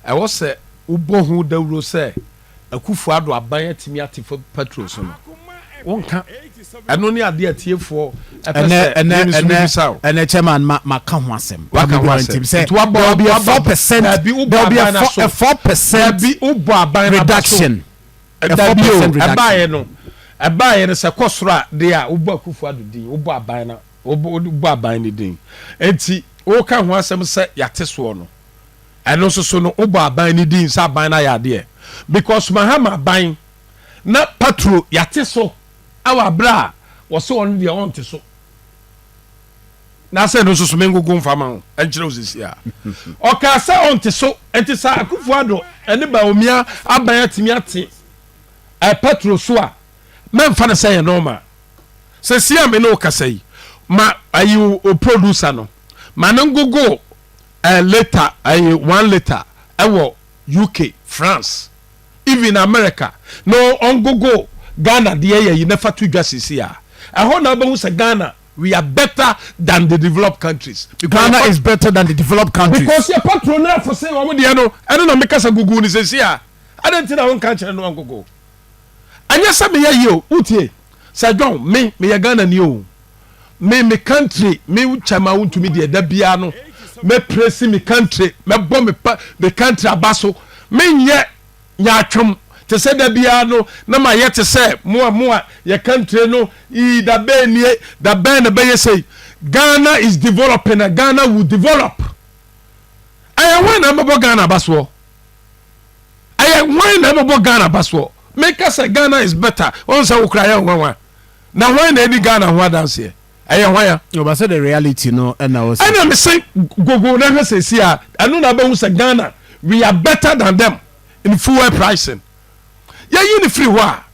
Ɛwɔ sɛ wobɔ ho dawuro sɛ Akufo Addo aban atumi ate petrol so no, wonka. Ɛno ne adeɛ atiefoɔ ɛpɛ Ɛnɛ sɛ ɛnɛ me nso ɛnɛ mebisa wo. Ɛnɛ, chairman, ma ka ho asɛm. Waka ho asɛm. Sɛ Nti wabɔ there will be a 4%, Dabi, wobɔ there will be a aban no so. a 4% Dabi, wobɔ aban no aba so. reduction, a 4 Dabi o. percent reduction. Ɛbaayɛ no sɛ kɔ soro a deɛ a, wobɔ Akufo Addo din, wobɔ aban na wobɔ aban no din. Nti woka ho asɛm sɛ yɛate soɔ no, ɛno nso so no, wobɔ aban no din sɛ aban no ayɛ adeɛ, because Mahama aban na petrol yɛate so awɔ abere a wɔsɛ ɔno deɛ ɔnte so. Na sɛ no nso so mengogo mfa ma wo ɛnkyerɛ wo sisi a ɔkaa sɛ ɔnte so. Nti sɛ Akufo Addo ɛne Bawumia aban atumi ate petrol so a, mɛmfa no sɛ yɛ normal. Sɛ si a me ne wo kasa yi, ma ayi o producer no ma ne ngogo litre, ayi, 1 litre ɛwɔ UK, France, even America, na ɔngogo Ghana deɛ yɛ yi na fa to dwa sisi a ɛhɔ na wobɛhu sɛ Ghana, we are better than the developed countries. Because Ghana is better than the developed countries. Because yɛ petrol no afo sɛ wɔn deɛ no. Ɛno na meka sɛ gugu ne sɛsi a ade nti na wonka nkyerɛ no angogo. Ɛnyɛ sɛ meyɛ yie o. Wotie sɛ John, me meyɛ Ghana ni o. Me country, me kyɛma wontumi deɛ, da biara no mɛprɛsi me country, mɛbɔ me pa me country aba so. Menyɛ nyaatwom te sɛ da biara no na ma yɛ te sɛ mo a yɛ country no ii da bɛn nie, da bɛn na bɛyɛ sei. Ghana is developing na Ghana will develop. Ɛyɛ hwan na ɛmɛbɔ Ghana aba soɔ? Ɛyɛ hwan na ɛmɛbɔ Ghana aba soɔ? Meka sɛ Ghana is better. Wɔn sɛ wokura yɛ nwanwa na hwan na ɛdi Ghana ho adanseɛ? Ɛyɛ hwan a? Ɔba sɛ the reality no ɛna wɔ sɛ Ɛna me se gogo na hwɛ sɛsi a ɛno na bɛhu sɛ Ghana, we are better than them in fuel pricing. Yɛyi ne firi hɔ a.